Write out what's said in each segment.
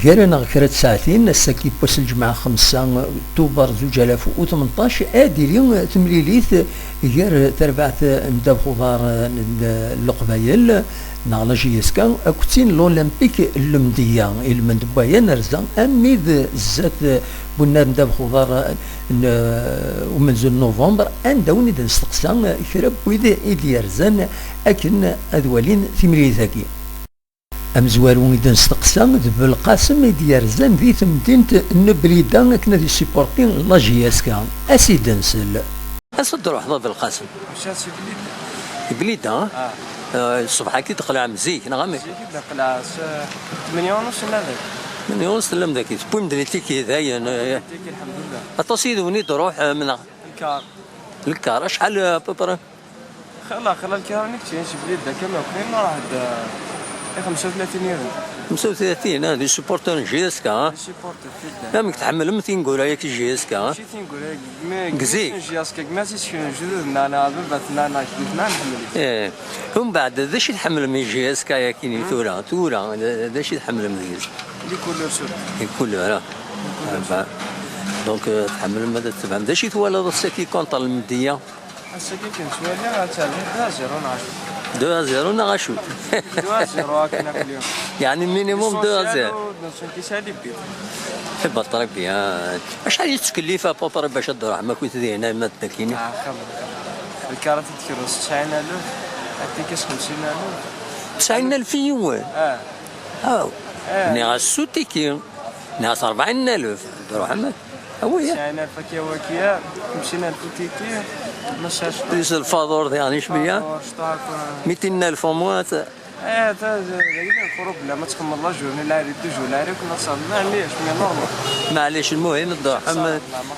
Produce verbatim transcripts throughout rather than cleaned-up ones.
Gar-aneɣ kra n tsaɛtin, ass-agi n wass n lǧemɛa xemsa Tubeṛ zuǧ alaf u tmenṭac, ad d-tili temlilit gar terbaɛt n ddabex uḍar n Leqbayel neɣ la J S K akked tin n l'Olympique n Lemdeyya. Ilmend n waya nerza armi d zdat n unnar n ddabex uḍar n umenzu n November, anda win i d-nesteqsa kra n wid i d-yerzan akken ad walin timlilit-agi. Amezwaru i d-nesteqsa d Belqasem i d-yerzan di temdint n Blida akken ad yessipurti la J S K. A s-id-nsel. Ass-a d-truḥeḍ a Belqasem? Mcaɣ si Blida. Blida? Ah. Eh, ṣṣbeḥ-agi d-qelɛem zik, neɣ amek? Zik i d-qelɛeɣ, s tmenya u nus nella dagi. Tmenya u nus tellam dagi. Tewwim-d litiki dayen, eh. Litiki, lḥemdullah. Aṭas yid-wen i d-iruḥ, eh, mennaɣ? Lkar. Lkar, acḥal, eh, à peu près? Xilla, xilla lkar-nni keččin si Blida kan aknin, nruḥ-d, eh, i xemsa u tlatin yid-wen. Xemsa u tlatin, ah, d isupporters n J S K, ah? D isupporters, fidda. Amek tḥemmlem tineggura-yagi n J S K, ah? Mačči tineggura-yagi, deg zik. J S K, gma si sekren jdudet-nneɣ, neɣ baba-tneɣ, neɣ jdi-tneɣ, nḥemmel-it. Eh, umbeɛd, d acu i tḥemmlem i J S K-yagi-nni tura? Tura, d, d acu i tḥemmlem deg-s? Les couleurs surtout. Les couleurs, ah. Ah, bah. Donc, eh, tḥemmlem ad tebɛem. D acu i twalaḍ ass-agi contre Lemdeyya? Ass-agi kan ttwaliɣ ad terbeḥ deux à zéro neɣ acu. Deux à zéro neɣ acu? Deux à zéro akken akk-, yeɛni minimum deux à zéro. L'essentiel, l'essentiel, c'est les buts. Eh ben, très bien. Acḥal i tettkellif à peu près bac ad d-truḥem akkit dihin arma d nekkini? Ah, xemmemeɣ. Lkarat i d-kerrez tesɛin alef, atiki s xemsin alef. Tesɛin alef i yiwen? Ah. Aw. Eh. Nniɣ-as s utiki. Nniɣ-as rebɛin alef. Ad d-truḥem. Awi. Tesɛin alef akka waki, xemsin alef utiki, ma sɛac. Plus lfaḍur diɣen i cmiya. Lfaḍur, cṭaḥ, eh. Mitin alef au moins. Eh, ta, ta, dagi d problème, ad txemmeḍ la journée, la rue, deux jours, la rue, كنا تصلنا، mais normal. Maɛlic, lmuhim, ad d-truḥem,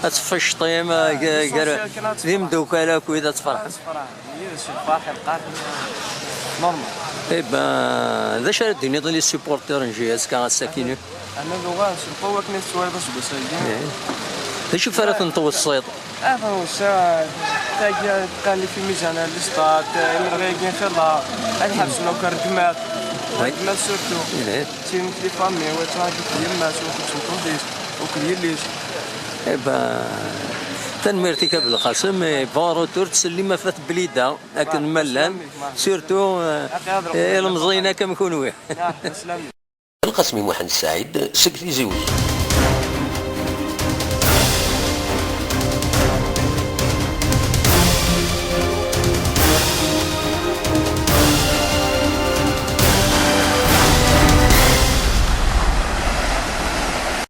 ad tfecṭim, ah, gar, l'essentiel kan ad tefreḥ. D imdukal akkit, ad tefreḥem. Ad tefreḥ. Yid-s lferḥ, lqerḥ, normal. Eh ben, d acu ara d-tiniḍ i les supporters n J S K ass-akini? Ana d uɣal s lqewwa akken i tettwaliḍ aseggas-agi. Eh. D acu ara ten-tweṣṣiḍ? Ad nweṣṣi, tagi teqqal-d fi mizan n lsṭad, imenɣi-agi xilla, ad ḥebsen akk rregmat, rregmat surtout. Eh. Tin n les familles, wa ttṛaǧu yemma-s, wa tettmeṭṭut-is, akked yelli-s. Eh ben, tanemmirt-ik a Belqasem, et bon retour, ttsellim ɣef At Blida. Akken ma llan, surtout, eh, ilemẓiyen akka am kunwi. Lqasmi Muḥend Saɛid seg Tizi Wezzu.